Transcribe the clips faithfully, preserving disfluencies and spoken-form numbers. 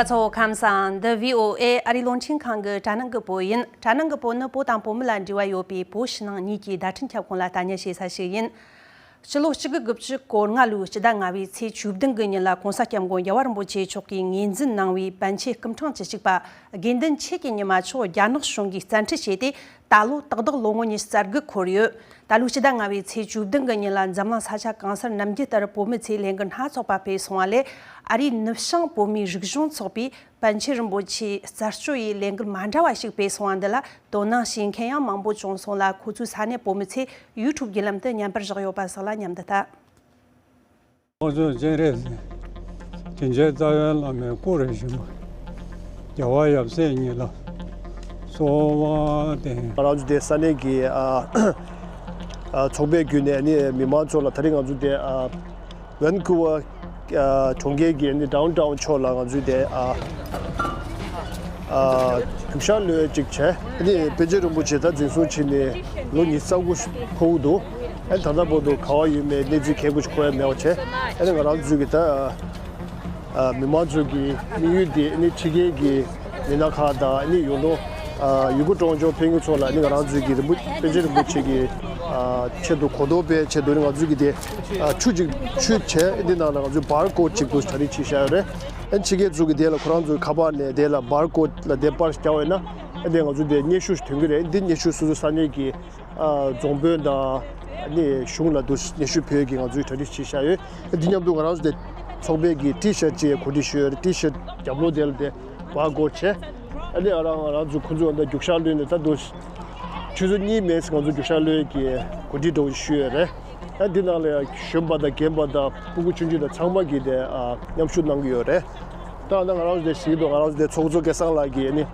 ཚོ་ཁམས་བཟང་། འདི་བྷི་ཨོ་ཨེ་ཨ་རིའི་རླུང་འཕྲིན་ཁང་གི་དྲ་ནང་གི་བོད་ཡིན། དྲ་ནང་གི་བོད་ནི་བོད་དང་བོད་མི་ལ་འབྲེལ་བ་ཡོད་པའི་བོད་ཕྱི་ནང་གཉིས་ཀྱི་བརྡ་འཕྲིན་ཁྱབ་ཁོངས་ལ་ལྟ་ཉན་བྱེད་ས་ཞིག་ཡིན། སྤྱི་ལོ་གཅིག་དགུ་དགུ་བཅུ་གོ་ལྔ་ལོའི་སྤྱི་ཟླ་ལྔ་བའི་ཚེས་བཅུ་བདུན་གི་ཉིན་ལ་༸གོང་ས་༸སྐྱབས་མགོན་རྒྱལ་བ་རིན་པོ་ཆེ་མཆོག་གིས་ངོས་འཛིན་གནང་བའི་པཎ་ཆེན་སྐུ་ཕྲེང་བཅུ་གཅིག་པ་དགེ་འདུན་ཆོས་ཀྱི་ཉི་མ་མཆོག་རྒྱ་ནག་གཞུང་གིས་བཙན་ཁྲིད་བྱས་ཏེ། ད་ལོ་ཏག་ཏག་ལོ་ངོ་ཉི་ཤུ་རྩ་དགུ་འཁོར་ཡོད། ད་ལོའི་སྤྱི་ཟླ་ལྔ་བའི་ཚེས་བཅུ་བདུན་གི་ཉིན་ལ་འཛམ་གླིང་ས་ཆ་གང་སར་ནམ་རྒྱུན་ལྟར་བོད་མི་ཚོས་ལས་འགུལ་སྣ་ཚོགས་པ་སྤེལ་སོང་བ་ལས། ཨ་རིའི་ནུབ་བྱང་བོད་མིའི་རིག་གཞུང་ཚོགས་པས་པཎ་ཆེན་རིན་པོ་ཆེའི་རྩད་གཅོད་ཡི་ལས་འགུལ་མ་འདྲ་བ་ཞིག་སྤེལ་སོང་བ་འདི་ལ་དོ་སྣང་བྱེད་མཁན་ཡང་མང་པོ་བྱུང་སོང་ལ། ཁོ་ཚོའི་ས་གནས་བོད་མི་ཚོས་ཡུ་ཊུབ་བརྒྱུད་ལམ་དུ་བརྙན་པར་བཞག་ཡོད་པ་སོགས་ལ་མཉམ་དུ་ལྟ། ལོ་ཚོད་སྤྱན་རས་གཟིགས། དྲིན་ཅན་རྩ་བའི་བླ་མའི་སྐུ་རུ་བཞེངས་པ། རྒྱལ་བ་ཡབ་སྲས་གཉིས་ལ་གསོལ་བ་འདེབས། ང་རང་ཚོ་དེ་ས་གནས་ཀྱི་ཨ་ཨ་ཚོགས་པའི་བརྒྱུད་ནས་ནི་མི་མང་ཚོ་ལ། ད་རེས་ང་ཚོ་དེ་ཨ་ཝན་ཀུ་ཝར་ཨ་གྲོང་ཁྱེར་གྱི་ནི་ཌའོན་ཊའོན་ཕྱོགས་ལ་ང་ཚོའི་དེ་ཨ་ཨ་རྒྱུག་ཤར་གློད་ཅིག་བྱས། ཨ་ནི་པཎ་ཆེན་རིན་པོ་ཆེ་ད་འཛིན་བཟུང་བྱས་ནས་ལོ་ཉི་ཤུ་རྩ་དགུ་འཁོར་གྱི་འདུག་ཨ་ནི་ད་ལྟ་བར་དུ་ག་པར་ཡོད་མེད་གནས་ཚུལ་གལ་དགུ་ཞིག་གོ་ཡ་མེད་པ་བྱས། ཨ་ནི་ང་རང་ཚོའི་གི་ད་ཨ་མི་མང་ཚོའི་གི་དམིགས་ཡུལ་དེ་ཨ་ནི་ཕྱི་རྒྱལ་གྱི་མི་སྣ་ཁག་དང་། ཨ་ནི་ཡོད་ནོ་ཨ་ཡུ་གུར་གྲོང་ཆོག་ཕེབས་མཁན་ཚོ་ལ་ཨ་ནི་ང་རང་ཚོའི་གི་རིན་པོ་པཎ་ཆེན་རིན་པོ་ཆེ་གི་ཨ་ཆེད་དུ་གོ་རྟོགས་སྤེལ་ཆེད་དུ་ནི་ང་ཚོའི་གི་དེ་ཨ་ཆུ་ཅིག་ཆུ་བྱས། ཨ་ནི་ནང་ལ་ང་ཚོའི་བར་ཀོཌ་ཅིག་ཏུ་གྲ་སྒྲིག་བྱས་བཞག་ཡོད་རེད། ཨ་ནི་ཕྱི་རྒྱལ་ཚོ་གི་དེ་ལ་ཁོ་རང་ཚོའི་ཁ་པར་ནས་དེ་ལ་བར་ཀོཌ་ལ་དེ་པར་རྒྱག་པ་ཡིན་ན། ཨ་ནི་ང་ཚོ་དེ་སྙན་ཞུ་ཞིག་ཐོན་གྱི་རེད། འདི་སྙན་ཞུ་སོ་སོ་ས་གནས་ཀྱི་ཨ་རྫོང་དཔོན་དང་ཨ་ནི་གཞུང་ལ་དུ་སྙན་ཞུ་ཕུལ་གྱི་ང་ཚོས་གྲ་སྒྲིག་བྱས་བཞག་ཡོད། ཨ་འདི་མཉམ་དུ་ང་རང་ཚོ་དེ་ཚོགས་པའི་གི་ཊི་ཤར་ཊི་ཅིག་གོ་སྒྲིག་ཞུས་ཡོད་རེད། ཊི་ཤར་ཊི་རྒྱབ་ལོགས་དེ་ལ་དེ་བར་ཀོཌ་བྱས། ཨ་ནི་ཨ་རང་ང་རང་ཚོ་ཁོ་ཚོ་འདི་རྒྱུག་ཤར་གློད་ནས་ད་དུ་ཆུ་ཚོད་གཉིས་མིན་ཙམ་ང་ཚོ་རྒྱུག་ཤར་གློད་ཀྱི་གོ་སྒྲིག་འདྲ་བོ་ཞུས་ཡོད་རེད། ཨ་འདི་ནང་ལ་ཡང་གཞོན་པ་དང་རྒན་པ་དང་ཕྲུ་གུ་ཆུང་ཆུང་དང་ཚང་མ་གིས་དེ་ཨ་མཉམ་ཞུགས་གནང་གི་ཡོད་རེད། ད་ད་ང་རང་ཚོ་དེ་གཟིགས་འདུག་ང་རང་ཚོ་དེ་ཚོགས་གཙོ་སྐལ་བཟང་ལགས་ཀྱིས་ནི་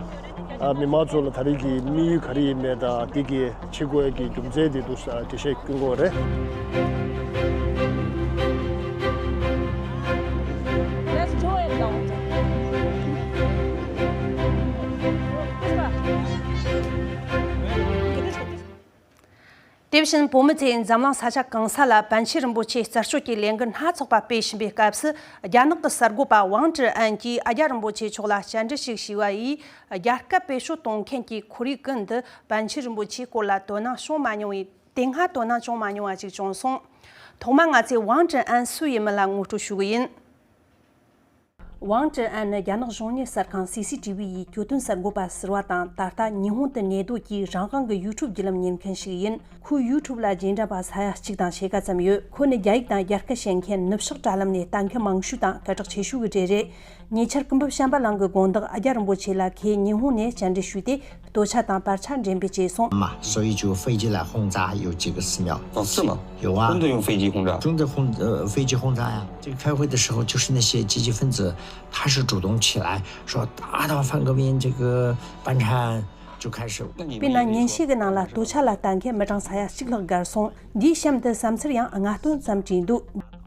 ཨ་མི་མང་ཚོ་ལ་ད་རེས་ཀྱི་དམིགས་ཡུལ་ག་རེ་ཡིན་མེད་དང་། དེ་གི་བྱེད་དགོས་ཀྱི་རྒྱུ་མཚན་དེ་འདུག་ས་འགྲེལ་བཤད་སྐྱོན་དགོས་རེད། དེ་བཞིན་བོད་མི་ཚོས་འཛམ་གླིང་ས་ཆ་གང་ས་ལ་པཎ་ཆེན་རིན་པོ་ཆེའི་རྩད་གཅོད་ཀྱི་ལས་འགུལ་སྣ་ཚོགས་པ་སྤེལ་བཞིན་པའི་སྐབས་སུ། རྒྱ་ནག་གི་གསར་འགོད་པ་ཝང་ཀྲི་ཨན་གྱིས་ཨ་རྒྱ་རིན་པོ་ཆེ་མཆོག་ལ་བཅར་འདྲི་ཞིག་བྱས་པ་ཡིས། རྒྱ་སྐད་བེད་སྤྱོད་གཏོང་མཁན་གྱི་ཁོར་ཡུག་ཀུན་ཏུ་པཎ་ཆེན་རིན་པོ་ཆེའི་སྐོར་ལ་དོ་སྣང་བྱུང་མ་མྱོང་བའི། དེ་སྔ་དོ་སྣང་བྱུང་མ་མྱོང་བ་ཞིག་བྱུང་སོང་། ཐོག་མར་ང་ཚོས་ཝང་ཀྲི་ཨན་སུ་ཡིན་མིན་ལ་ངོ་སྤྲོད་ཞུ་གི་ཡིན། ཝང་ཀྲི་ཨན་ནི་རྒྱ་ནག་གཞུང་གཉེར་གསར་ཁང་སི་སི་ཊི་ཝི་ཡི་གྱོད་དོན་གསར་འགོད་པ་ཟུར་པ་དང་། ད་ལྟ་ཉི་ཧོང་དུ་གནས་སྡོད་ཀྱིས་རང་དབང་གི་ཡུ་ཊུབ་བརྒྱུད་ལམ་གཉེར་མཁན་ཞིག་ཡིན། ཁོའི་ཡུ་ཊུབ་ལ་རྗེས་འབྲང་པ་ས་ཡ་གཅིག་དང་ཕྱེད་ཀ་ཙམ་ཡོད། ཁོ་ནི་རྒྱ་ཡིག་དང་རྒྱ་སྐད་བཤད་མཁན་ནུབ་ཕྱོགས་དྲ་ལམ་ནས་ལྟ་མཁན་མང་ཤོས་དང་སྐད་གྲགས་ཆེ་ཤོས་ཀྱི་གྲས་རེད། ཉེ་ཆར་ཀུན་འབུམ་བྱམས་པ་ལགས་ཀྱི་དགོངས་དག་ཨ་རྒྱ་རིན་པོ་ཆེ་ལ་ཁོས་ཉི་ཧོང་ནས་བཅར་འདྲི་ཞུས་ཏེ། 多舛 དང་བར་ཆ་འགྲེམས་སྤེལ་བྱས་སོང་། 嘛，所以就飞机来轰炸，有几个寺庙。哦，是吗？有啊。真的用飞机轰炸？真的轰，呃，飞机轰炸呀！这个开会的时候，就是那些积极分子，他是主动起来说，打倒反革命这个班禅，就开始。那你们 དཔེར་ན། 年限 གྱི་ནང་ལ་多舛 ལ་ལྟ་མཁན་མི་གྲངས་ས་ཡ་གཅིག་ལྷག་བརྒལ་སོང་། འདིའི་གཤམ་དུ་བསམ་ཚུལ་ཡང་ལྔ་སྟོང་ཙམ་བྲིས་འདུག་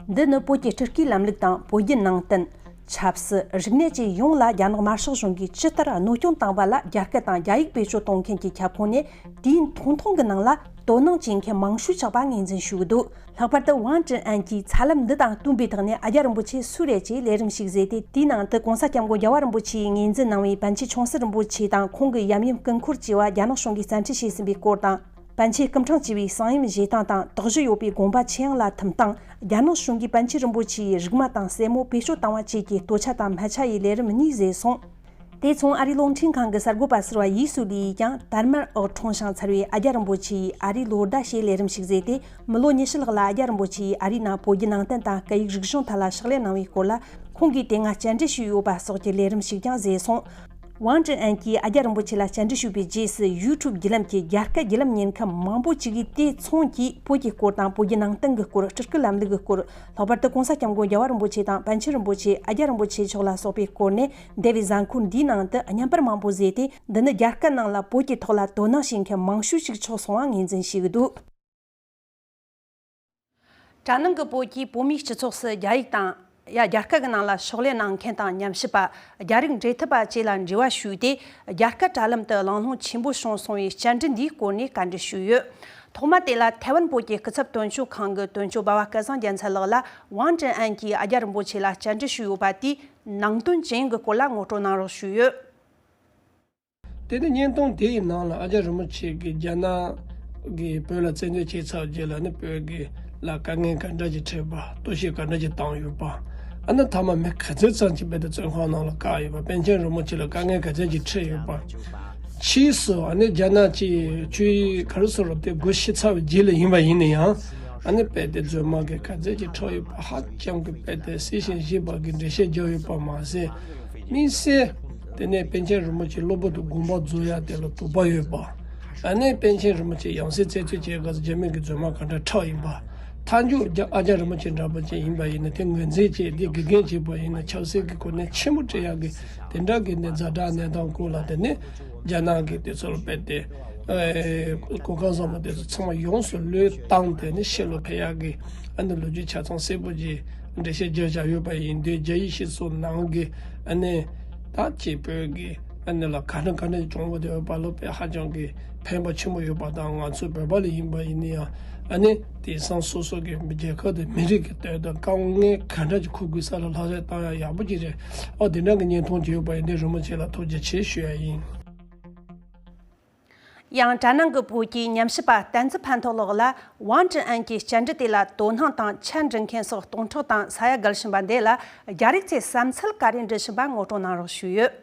འདི་ནི་བོད་ཀྱི་སྤྲུལ་སྐུའི་ལམ་ལུགས་དང་། བོད་བརྒྱུད་ནང་བསྟན། ཆབ་སྲིད། རིག་གནས་བཅས་ཡོངས་ལ་རྒྱ་ནག་དམར་ཤོག་གཞུང་གིས་ཇི་ལྟར་གནོད་སྐྱོན་བཏང་བ་ལ། རྒྱ་སྐད་དང་རྒྱ་ཡིག་བེད་སྤྱོད་གཏོང་མཁན་གྱི་ཁྱབ་ཁོངས་ནས་དུས་ཡུན་ཐུང་ཐུང་གི་ནང་ལ་དོ་སྣང་བྱེད་མཁན་མང་ཤོས་ཆགས་པ་ངོས་འཛིན་ཞུ་གི་འདུག་ལྷག་པར་དུ་ཝང་ཀྲི་ཨན་གྱིས་ཚ་ལམ་འདི་དང་བསྟུན་པའི་ཐོག་ནས་ཨ་རྒྱ་རིན་པོ་ཆེ་སུ་རེད་ཅེས་ལས་རིམ་ཞིག་བཟོས་ཏེ། དེའི་ནང་དུ་༸གོང་ས་༸སྐྱབས་མགོན་རྒྱལ་བ་རིན་པོ་ཆེས་ངོས་འཛིན་གནང་བའི་པཎ་ཆེན་ཆུང་སྲིད་རིན་པོ་ཆེ་དང་། ཁོང་གི་ཡབ་ཡུམ་སྐུ་འཁོར་བཅས་པ་རྒྱ་ནག་གཞུང་གིས་བཙན་ཁྲིད་བྱས་ཟིན་པའི་སྐོར་དང་། པཎ་ཆེན་སྐུ་ཕྲེང་བཅུ་པའི་གསང་ཡུམ་བཞེས་སྟངས་དང་། དོགས་གཞི་ཡོད་པའི་དགོངས་པ་ཆེ་ཡང་ལ་ཐིམ་སྟངས། རྒྱ་ནག་གཞུང་གིས་པཎ་ཆེན་རིན་པོ་ཆེའི་རིག་མ་དང་སྲས་མོ་བེད་སྤྱོད་བཏང་བ་བཅས་ཀྱི་སྟོད་ཆ་དང་སྨད་ཆ་ཡི་ལས་རིམ་གཉིས་བཟོས་སོང་། དེ་མཚུངས་ཨ་རིའི་རླུང་འཕྲིན་ཁང་གི་གསར་འགོད་པ་ཟུར་པ་ཡི་སུ་ལི་ཡིས་ཀྱང་དར་དམར་འོག་འཁྲུངས་ཤིང་འཚར་བའི་ཨ་རྒྱ་རིན་པོ་ཆེའི་ཨ་རིའི་ལོ་ཟླ་ཞེས་ལས་རིམ་ཞིག་བཟོས་ཏེ། མི་ལོ་ཉི་ཤུ་ལྷག་ལ་ཨ་རྒྱ་རིན་པོ་ཆེས་ཨ་རིའི་ནང་བོད་བརྒྱུད་ནང་བསྟན་དང་སྐད་ཡིག་རིག་གཞུང་ཐད་ལ་ཕྱག་ལས་གནང་བའི་སྐོར་ལ། ཁོང་གིས་དེ་སྔ་བཅར་འདྲི་ཞུས་ཡོད་པ་སོགས་ཀྱི་ལས་རིམ་ཞིག་ཀྱང་བཟོས་སོང་། ཝང་ཀྲི་ཨན་གྱིས་ཨ་རྒྱ་རིན་པོ་ཆེ་ལ་བཅར་འདྲི་ཞུས་པའི་རྗེས་སུ། ཡུ་ཊུབ་བརྒྱུད་ལམ་གྱི་རྒྱ་སྐད་བརྒྱུད་ལམ་གཉེར་མཁན་མང་པོ་ཅིག་གིས་དེ་མཚུངས་ཀྱིས་བོད་ཀྱི་སྐོར་དང་། བོད་བརྒྱུད་ནང་བསྟན་གྱི་སྐོར། སྤྲུལ་སྐུའི་ལམ་ལུགས་ཀྱི་སྐོར། ལྷག་པར་དུ་༸གོང་ས་༸སྐྱབས་མགོན་རྒྱལ་བ་རིན་པོ་ཆེ་དང་། པཎ་ཆེན་རིན་པོ་ཆེ། ཨ་རྒྱ་རིན་པོ་ཆེ་མཆོག་ལ་སོགས་པའི་སྐོར་ནས་འདས་པའི་གཟའ་འཁོར་འདིའི་ནང་དུ་བརྙན་པར་མང་པོ་བཟོས་ཏེ། འདི་ནི་རྒྱ་སྐད་ནང་ལ་བོད་ཀྱི་ཐོག་ལ་དོ་སྣང་བྱེད་མཁན་མང་ཤོས་ཤིག་ཆགས་སོང་བ་ངོས་འཛིན་བྱེད་ཀྱི་འདུག་དྲ་ནང་གི་བོད་ཀྱིས་བོད་མིའི་སྤྱི་ཚོགས་སུ་རྒྱ་ཡིག་དང་། ཡ། རྒྱ་སྐད་ཀྱི་ནང་ལ་ཕྱག་ལས་གནང་མཁན་དང་། ཉམས་ཞིབ་པ། རྒྱ་རིགས་འབྲེལ་མཐུད་པ་བཅས་ལ་འབྲེལ་བ་ཞུས་ཏེ། རྒྱ་སྐད་དྲ་ལམ་དུ་གླེང་སློང་ཆེན་པོ་བྱུང་སོང་བའི་བཅར་འདྲི་འདིའི་སྐོར་ནས་བཀའ་འདྲི་ཞུས་ཡོད། ཐོག་མ་དེ་ལ་ཐའེ་ཝན་བོད་ཀྱི་སྐུ་ཚབ་དོན་གཅོད་ཁང་གི་དོན་གཅོད་འབའ་བ་སྐལ་བཟང་རྒྱལ་མཚན་ལགས་ལ། ཝང་ཀྲི་ཨན་གྱིས་ཨ་རྒྱ་རིན་པོ་ཆེ་ལ་བཅར་འདྲི་ཞུས་ཡོད་པ་དེས། ནང་དོན་ཅི་ཡིན་གྱི་སྐོར་ལ་ངོ་སྤྲོད་གནང་རོགས་ཞུས་ཡོད། དེ་ནི་བརྙན་ཐུང་དེ་ཡི་ནང་ལ་ཨ་ཅག་རིན་པོ་ཆེ་གིས་རྒྱ་ནག་གིས་བོད་ལ་བཙན་འཛུལ་བྱས་ཚར་རྗེས་ལ་ནི་བོད་ཀྱི་ལ་དཀའ་ངལ་ག་འདྲ་ཞིག་འཕྲད་པ། གཏོར་བཤིག་ག་འདྲ་ཞིག་བཏང་ཡོད་པ། ཨ་ནི་མཐའ་མ་མི་ག་ཚོད་ཙམ་ཞིག་རྦད་དེ་བཙོན་ཁང་ནང་ལ་བཀག་ཡོད་པ། པཎ་ཆེན་རིན་པོ་ཆེ་ལ་དཀའ་ངལ་ག་ཚོད་ཅིག་འཕྲད་ཡོད་པ། ཕྱིས་སུ་ཨ་ནི་རྒྱ་ནག་གི་ཆོས་ག་རེ་ཟེར་རོ། དེ་སྒོ་ཕྱེ་ཚར་བའི་རྗེས་ལ་ཡིན་པ་ཡིན་ན་ཡང་། ཨ་ནི་རྦད་དེ་རྫུན་མ་གི་ག་ཚོད་ཅིག་འཁྲབ་ཡོད་པ། ཧ་ཅང་གི་རྦད་དེ་གསལ་ཞིང་ཞིབ་པ་གི་འགྲེལ་བཤད་རྒྱག་ཡོད་པ་མ་ཟད། དམིགས་བསལ་དེ་ནས་པཎ་ཆེན་རིན་པོ་ཆེ་གློ་བུར་དུ་དགོངས་པ་རྫོགས་ཡ་དེ་ལ་དོགས་པ་ཡོད་པ། ཨ་ནི་པཎ་ཆེན་རིན་པོ་ཆེ་ཡང་སྲིད་བཙན་འཛུལ་བྱས་སྐབས་སུ་རྒྱ་མི་གི་རྫུན་མ་ག་འདྲ་འཁྲབ་ཡིན་པ། མཐའ་མཇུག་རྒྱ་ཨ་ཅག་རིན་པོ་ཆེ་འདྲ་པོ་ཅིག་ཡིན་པ་ཡིན་ན། དེ་ངོས་འཛིན་བྱས་དེ་དགེ་རྒན་བྱས་པ་ཡིན་ན་ཆབ་སྲིད་ཀྱི་གོ་གནས་ཆེན་པོ་སྤྲད་ཡག་གི་དེ་འདྲ་གི་ནས་ཛ་དྲག་གནས་སྟངས་སྐོར་ལ། དེ་ནས་རྒྱ་ནག་གི་དེ་ཚོར་རྦད་དེ་ཨེ་གོ་སྐབས་བཟང་པོ་དེ་ཚོ་ཚང་མ་ཡོངས་སུ་བློས་བཏང་སྟེ་ནི་ཕྱི་ལ་ཕེབས་ཡག་གི་ཨ་ནི་ལོ་རྒྱུས་ཆ་ཚང་གསལ་པོ་ཅིག་འགྲེལ་བཤད་རྒྱག་བཞག་ཡོད་པ་ཡིན་དུས། རྒྱ་ཡིག་ཤེས་ཚོགས་ནང་གི་ཨ་ནི་ད་ཅིག་བོད་ཀྱི་ཨ་ནི་ལ་ག་འདྲ་ག་འདྲ་བྱུང་བ་དེ་བོད་པ་ལ་དཔེ་ཧ་ཅང་གི་ཕན་པ་ཆེན་པོ་ཡོད་པ་དང་། ང་ཚོ་བོད་པ་ལ་ཡིན་པ་ཡིན་ན་ཡང་ཨ་ནི་དེང་སང་སོ་སོ་གི་རྒྱལ་ཁབ་དང་མི་རིགས་ཀྱི་དོན་དུ་དཀའ་ངལ་ག་འདྲ་ཅིག་འཁུར་དགོས་ས་ལ་ལྷག་བསམ་བཏང་ཡག་ཡག་པོ་ཅིག་རེད། ཨོ་དེ་འདྲ་གི་བརྙན་ཐུང་ཅིག་ཡོད་པ་ཡིན་དུས་རིན་པོ་ཆེ་ལ་ཐུགས་རྗེ་ཆེ་ཞུ་ཡ་ཡིན། ཡང་གྲ་ནང་གི་བོད་ཀྱི་ཉམས་ཞིབ་པ་བསྟན་འཛིན་ཕན་ཐོགས་ལགས་ལ་ཝང་ཀྲི་ཨན་གྱི་བཅར་འདྲི་དེ་ལ་དོ་སྣང་དང་ཆ་འདྲི་མཁན་སོགས་སྟོང་ཕྲག་དང་ས་ཡ་བརྒལ་བཞིན་པ་འདི་ལ་རྒྱ་རིགས་ཚོས་བསམ་ཚུལ་ག་རེ་འདྲི་བཞིན་པ་ངོ་སྤྲོད་གནང་རོགས་ཞུས་ཡོད།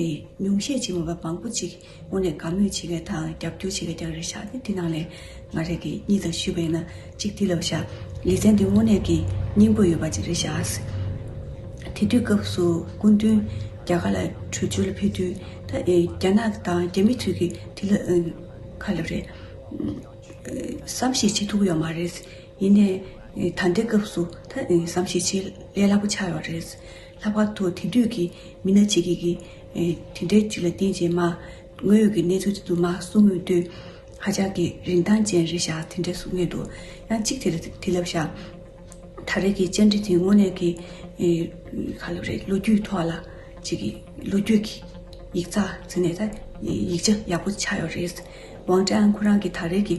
ཨེ། ཉུང་ཤས་ཅིག་མ་པ་མང་པོ་ཅིག་དངོས་གནས་དགའ་མོས་བྱེད་མཁན་དང་རྒྱབ་སྐྱོར་བྱེད་མཁན་ཀྱང་རེད་ཤག་དེ་དེ་ནང་ལས་ང་རང་གིས་གཉིས་ཙམ་ཞུས་པ་ཡིན་ན། གཅིག་དེ་ལབ་ཤག་ལེ་ཚན་འདི་དངོས་གནས་ཀྱི་སྙིང་པོ་ཡོད་པ་ཅིག་རེད་ཤག་དེ་དུས་སྐབས་སུ་སྐུ་མདུན་རྒྱ་གར་ལ་བྲོས་བྱོལ་ལ་ཕེབས་དུས། ད་ཨེ་རྒྱ་ནག་དང་རྒྱ་མི་ཚོས་ཀྱིས་དེ་ལ་ཨེ་ག་ལབ་རེད། ཨེ་བསམ་ཤེས་བྱེད་ཐུབ་ཀྱི་ཡོད་མ་རེད། ཡིན་ནའི་ད་ལྟའི་སྐབས་སུ་ད་བསམ་ཤེས་བྱེད་ལས་སླ་པོ་ཆགས་ཡོད་རེད། ལྷག་པར་དུ་དེ་དུས་ཀྱི་མི་སྣ་གཅིག་གིས་ཀྱིས་དེ་འདྲའི་ཅིག་ལ་བརྟེན་བྱས་མ་དངོས་ཡོད་ཀྱི་གནས་ཚུལ་དེ་ཚོ་མ་གསུང་ཡོང་དུས། ཧ་ཅང་གི་རིན་ཐང་ཅན་རེད་ཤག་དེ་འདྲའི་གསུང་ཡོང་འདུག་ཡང་གཅིག་དེ་ལ་དེ་ལབ་ཤག་ད་རེས་ཀྱི་བཅར་འདྲི་དེ་དངོས་གནས་ཀྱི་ག་ལབ་རེད། ལོ་རྒྱུས་ཐོག་ལ་ཅིག་གི་ལོ་རྒྱུས་ཀྱི་ཡིག་ཚགས་ཟེར་ནས་ད་ཡིག་ཆ་ཡག་པོ་ཆགས་ཡོད་རེད། ཝང་ཀྲི་ཨན་ཁོ་རང་གིས་ད་རེས་ཀྱི་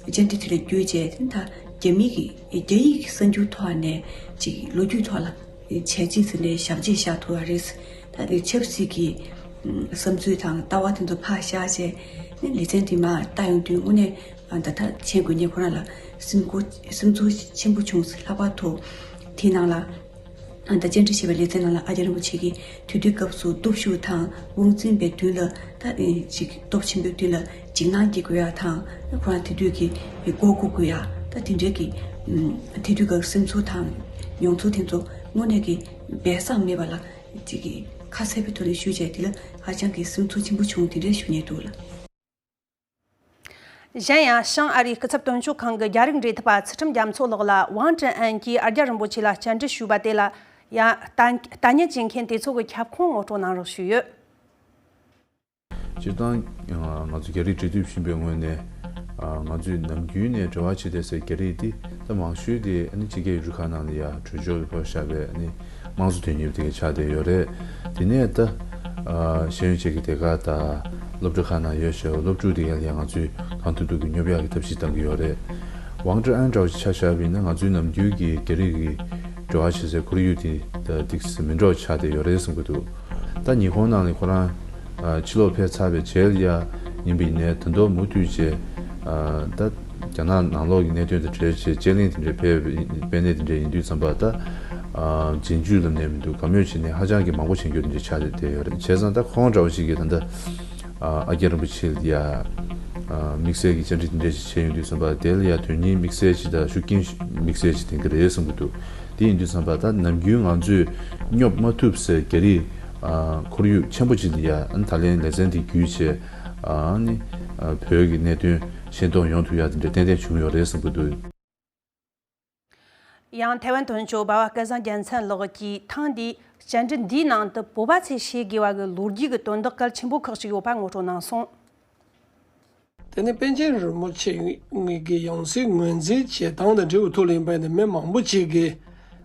བཅར་འདྲི་དེ་ལ་བརྒྱུད་བྱས་ད་རྒྱ་མི་གི་རྒྱ་ཡིག་གི་གསར་འགྱུར་ཐོག་ནས་ཅིག་ལོ་རྒྱུས་ཐོག་ལ་བྱས་རྗེས་ཟེར་ནས་ཞབས་རྗེས་བཞག་ཐུབ་ཡོད་རེད། ད་ཆབ་སྲིད་ཀྱི་བསམ་ཚུལ་དང་ལྟ་བ་དེ་ཚོ་ཕར་བཞག་བྱས་ལེ་ཚན་དེ་མར་ལྟ་ཡོང་དུས་དངོས་གནས་ད་ལྟ་མཁྱེན་དགོས་ཉེ་ཁོ་རང་ལ་སེམས་ཁུར་སེམས་ཚོར་ཆེན་པོ་བྱུང་། ལྷག་པར་དུ་དེའི་ནང་ལ། ད་བཅར་འདྲི་བྱས་པའི་ལེ་ཚན་ནང་ལ་ཨ་ཅག་རིན་པོ་ཆེ་གིས་དུས་དུས་སྐབས་སུ་སྟོབས་ཤུགས་དང་དབང་འཛིན་པའི་མདུན་ལ་ད་ཅིག་སྟོབས་ཆེན་པོའི་མདུན་ལ་འཇིགས་སྣང་སྐྱེ་དགོས་ཡ་དང་། ཁོ་རང་དེ་དུས་ཀྱི་མགོ་སྒུར་དགོས་ཡ། ད་དེ་འདྲའི་གི་དེ་དུས་ཀྱི་སེམས་ཚོར་དང་མྱོང་ཚོར་དེ་ཚོ་དངོས་གནས་ཀྱི་སྦས་གསང་མེད་པ་ལ་ཅིག་གི་ཁ་གསལ་པོའི་ཐོག་ནས་ཞུས་བྱས། དེ་ལ་ཧ་ཅང་གི་སེམས་ཚོར་ཆེན་པོ་བྱུང་། དེ་འདྲས་ཞུ་སྙིང་འདུག་ལ། གཞན་ཡང་བྱང་ཨ་རིའི་སྐུ་ཚབ་དོན་གཅོད་ཁང་གི་རྒྱ་རིགས་འབྲེལ་མཐུད་པ་ཚུལ་ཁྲིམས་རྒྱ་མཚོ་ལགས་ལ་ཝང་ཀྲི་ཨན་གྱིས་ཨ་རྒྱ་རིན་པོ་ཆེ་ལ་བཅར་འདྲི་ཞུས་པ་དེ་ལ་ཡང་ལྟ་ལྟ་ཉན་བྱེད་མཁན་དེ་ཚོ་གི་ཁྱབ་ཁོངས་ངོ་སྤྲོད་གནང་རོགས་ཞུས་ཡོད། སྤྱིར་བཏང་ང་ཚོ་རྒྱ་རིགས་འབྲེལ་མཐུད་ཞུ་བའི་ངོས་ནས། ང་ཚོས་ནམ་རྒྱུན་ནས་འབྲེལ་བ་བྱེད་བསྡད་སའི་རྒྱ་རིགས་འདི་ད་མང་ཤོས་དེ་ཨ་ནི་ཕྱི་རྒྱལ་ཡུལ་གྲུ་ཁག་ནང་ལ་ཡ་བྲོས་བྱོལ་ཕེབས་བཞག་པའི་ཨ་ནི་དམངས་གཙོ་དོན་གཉེར་བ་དེ་ག་ཆགས་བསྡད་ཡོད་རེད། དེ་ནས་ད་ཤེས་ཡོན་ཅན་གྱི་སྡེ་ཁག་དང་སློབ་གྲྭ་ཁག་ནང་ཡོད་བྱས་པ་སློབ་ཕྲུག་དེ་ག་ལ་ཡ་ང་ཚོས་གང་ཐུབ་ཐུབ་ཀྱིས་སྙོབ་ཡག་གི་ཐབས་ཤེས་གཏང་གི་ཡོད་རེད། ཝང་ཀྲི་ཨན་འདྲ་བོ་ཞིག་ཆ་བཞག་པ་ཡིན་ན་ང་ཚོའི་ནམ་རྒྱུན་གྱི་རྒྱ་རིགས་ཀྱི་འབྲེལ་བ་བྱེད་སའི་ཁོར་ཡུག་དེ་ད་ཏོག་ཙམ་མི་འདྲ་བ་ཆགས་བསྡད་ཡོད་རེད་བསམ་གྱི་འདུག་ད་ཉི་ཧོང་ནང་ལ་ཁོ་རང་ཕྱི་ལོགས་ཕེབས་ཚར་བའི་རྗེས་ལ་ཡ་ཡིན་པ་ཡིན་ནའི་ད་དུང་མུ་མཐུད་བྱས། ད་རྒྱ་ནག་ནང་ལོགས་ཀྱི་གནད་དོན་དང་འབྲེལ་བྱས་དཔྱད་གླེང་དེ་འདྲའི་ཕེབས་པའི་གནས་དེ་འདྲ་ཡིན་དུས་ཙམ་པ། ད་རྗེས་འཇུག་ལབ་ནས་མི་འདུག་དགའ་མོས་བྱས་ནས་ཧ་ཅང་གི་མང་པོ་བྱེད་རྒྱུ་དེ་འདྲ་ཆགས་བསྡད་ཡོད་རེད། བྱས་ཙང་ད་ཁོང་འདྲ་བོ་ཞིག་གིས་ད་ལྟ་ཨ་རྒྱ་རིན་པོ་ཆེ་ལ་ཡ་དམིགས་བསལ་གྱི་བཅར་འདྲི་དེ་འདྲ་ཞིག་བྱས་ཡོང་དུས་ཙམ་པ། དེ་ལ་ཡ་དོན་སྙིང་དམིགས་བསལ་ཞིག་དང་ཤུགས་རྐྱེན་དམིགས་བསལ་ཞིག་ལྡན་གྱི་རེད་བསམ་གྱི་འདུག་དེ་ཡིན་དུས་ཙམ་པ་ད་ནམ་རྒྱུན་ང་ཚོས་སྙོབ་མ་ཐུབ་སའི་རྒྱ་རིགས་ཁོར་ཡུག་ཆེན་པོ་ཅིག་ལ་ཡ་ད་ལན་ལེ་ཚན་འདི་བརྒྱུད་བྱས་ཨ་ནི་བོད་ཀྱི་གནད་དོན་ཤེས་རྟོགས་ཡོང་ཐུབ་ཡ་དེ་འདྲ་ཏན་ཏན་བྱུང་ཡོད་རེད་བསམ་གྱི་འདུག་ཡང་ཐའེ་ཝན་དོན་གཅོད་འབའ་བ་སྐལ་བཟང་རྒྱལ་མཚན་ལགས་ཀྱིས་ཐེངས་འདིའི་བཅར་འདྲི་འདིའི་ནང་དུ་བོད་པ་ཚོས་ཤེས་དགོས་པ་གི་ལོ་རྒྱུས་ཀྱི་དོན་དག་གལ་ཆེན་པོ་ཁག་ཅིག་ཡོད་པ་ངོ་སྤྲོད་གནང་སོང་། དེ་ནས་པཎ་ཆེན་རིན་པོ་ཆེ་ངེད་ཀྱི་ཡང་སྲིད་ངོས་འཛིན་བྱེད་སྟངས་དང་འབྲེལ་བའི་ཐོག་ལ་ཡིན་པ་ཡིན་ན། མི་མང་པོ་ཅིག་གིས་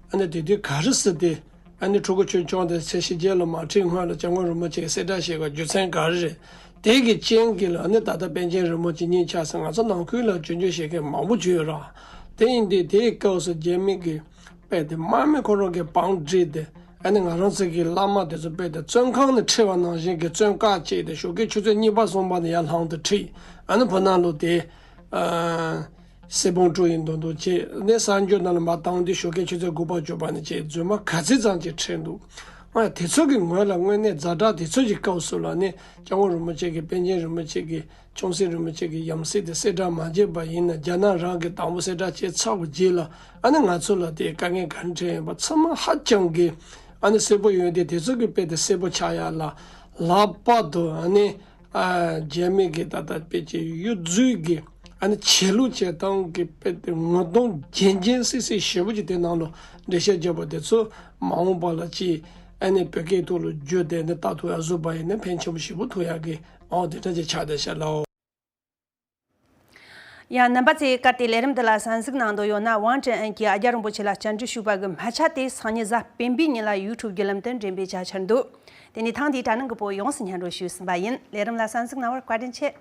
ཨ་ནི་དེ་དུས་ག་རེ་ཟེར་ཏེ་ཨ་ནི་ཕྲུ་གུ་ཆུང་ཆུང་དེ་ཚེ་ཕྱི་རྒྱལ་ལ་མ་ཁྲིད་སྔོན་ལ་སྐྱབས་མགོན་རིན་པོ་ཆེ་གསལ་བསྒྲགས་བྱས་པ་རྒྱུ་མཚན་ག་རེ་རེད། དེ་གི་རྐྱེན་གྱིས་ལ་ཨ་ནི་ད་ལྟ་པཎ་ཆེན་རིན་པོ་ཆེ་གཉིས་ཆ་ཚང་ང་ཚོ་ནང་ཁུལ་ལ་སྐྱོན་བརྗོད་བྱེད་མཁན་མང་པོ་ཅིག་ཡོད་ར། དེ་ཡིན་དུས་དེའི་སྐབས་སུ་རྒྱ་མི་གི་ སྤེལ་ཏེ། དམག་མི་ཁོ་རང་གི་བང་བསྒྲིགས་ཏེ། ཨ་ནི་ང་རང་ཚོ་གི་བླ་མ་དེ་ཚོ་སྤེལ་ཏེ། བཙོན་ཁང་ནས་ཁྲིད་པ་ནང་བཞིན་གྱི་བཙོན་བཀག་བྱས་ཏེ། ཞོགས་ཀའི་ཆུ་ཚོད་གཉིས་པ་གསུམ་པ་ནས་ཡར་ལངས་ཏེ་ཁྲིད། ཨ་ནི་བོད་ནང་ལོགས་དེ། ཨ། གསེར་བོང་བཀྲུ་ཡི་མདོག་མདོག་བྱས། ནས་གསར་འགྱུར་ནང་ལ་མར་བཏང་དུས། ཞོགས་ཀའི་ཆུ་ཚོད་དགུ་པ་བཅུ་པ་ནས་བྱས། རྫུན་མ་ག་ཚོད་ཙམ་ཅིག་ཁྲིད་འདུག། ཨ། དེ་ཚོ་གི་ངོས་ལ་དངོས་གནས་ཛ་དྲག་དེ་ཚོ་གི་སྐབས་སུ་ལ་ནི། སྐྱབས་མགོན་རིན་པོ་ཆེ་གིས། པཎ་ཆེན་རིན་པོ་ཆེ་གིས། ཆུང་སྲིད་རིན་པོ་ཆེ་གིས་ཡང་སྲིད་དེ་གསལ་བསྒྲགས་མ་བྱས་པ་ཡིན་ན། རྒྱ་ནག་རང་གིས་དང་པོ་གསལ་བསྒྲགས་བྱས་ཚར་བའི་རྗེས་ལ། ཨ་ནི་ང་ཚོ་ལ་དེ་དཀའ་ངལ་ག་རེ་འཕྲད་ཡོད་པ་ཚང་མ་ཧ་ཅང་གི། ཨ་ནི་གསལ་པོ་ཡོད་དེ། དེ་ཚོ་གི་དཔེ་དེ་གསལ་པོ་ཆགས་ཡ་ལ། ལྷག་པར་དུ་ཨ་ནི། ཨ། རྒྱ་མི་གི་ད་ལྟ་དཔེ་ཅིག་གཡོ་རྫུས་ཀྱི། ཨ་ནི་ཆད་ལུགས་བྱེད་སྟངས་ཀྱི་དཔེ་དེ་ངོ་གདོང་རྒྱན་རྒྱན་སིག་སིག་ཞེ་པོ་ཅིག་དེ་ནང་ལ་འགྲེལ་བཤད་བརྒྱབ་པ་དེ་ཚོ། མ་འོངས་པ་ལ་ཅིག། ཨ་ནི་བོད་སྐད་ཐོག་ལ་བསྒྱུར་ཏེ་ནི་ལྟ་ཐུབ་ཡ་བཟོས་པ་ཡིན་ན། ཕན་ཆེན་པོ་ཞེ་པོ་ཐོགས་ཡ་གི། ཨོ། དེ་འདྲ་ཅིག་ཆགས་བསྡད་ཤག་ལགས། ཡ། རྣམ་པ་ཚོས་གལ་ཏེ་ལས་རིམ་འདི་ལ་གསན་གཟིགས་གནང་འདོད་ཡོད་ན། ཝང་ཀྲེན་ཨན་གྱིས་ཨ་ཇོ་རིན་པོ་ཆེ་ལ་བཅར་འདྲི་ཞུས་པ་གི་སྨད་ཆ་དེ་སང་ཉིན་གཟའ་སྤེན་པའི་ཉིན་ལ་ཡུ་ཊུབ་བརྒྱུད་ལམ་དུ་འགྲེམས་སྤེལ་བྱ་འཆར་འདུག། དེ་ནས་ཐེངས་འདིའི་དྲ་སྣང་གི་པོད་ཡོངས་སུ་སྙན་སྒྲོན་ཞུས་ཟིན་པ་ཡིན། ལས་རིམ་ལ་གསན་གཟིགས་གནང་བར་བཀའ་དྲིན་ཆེ།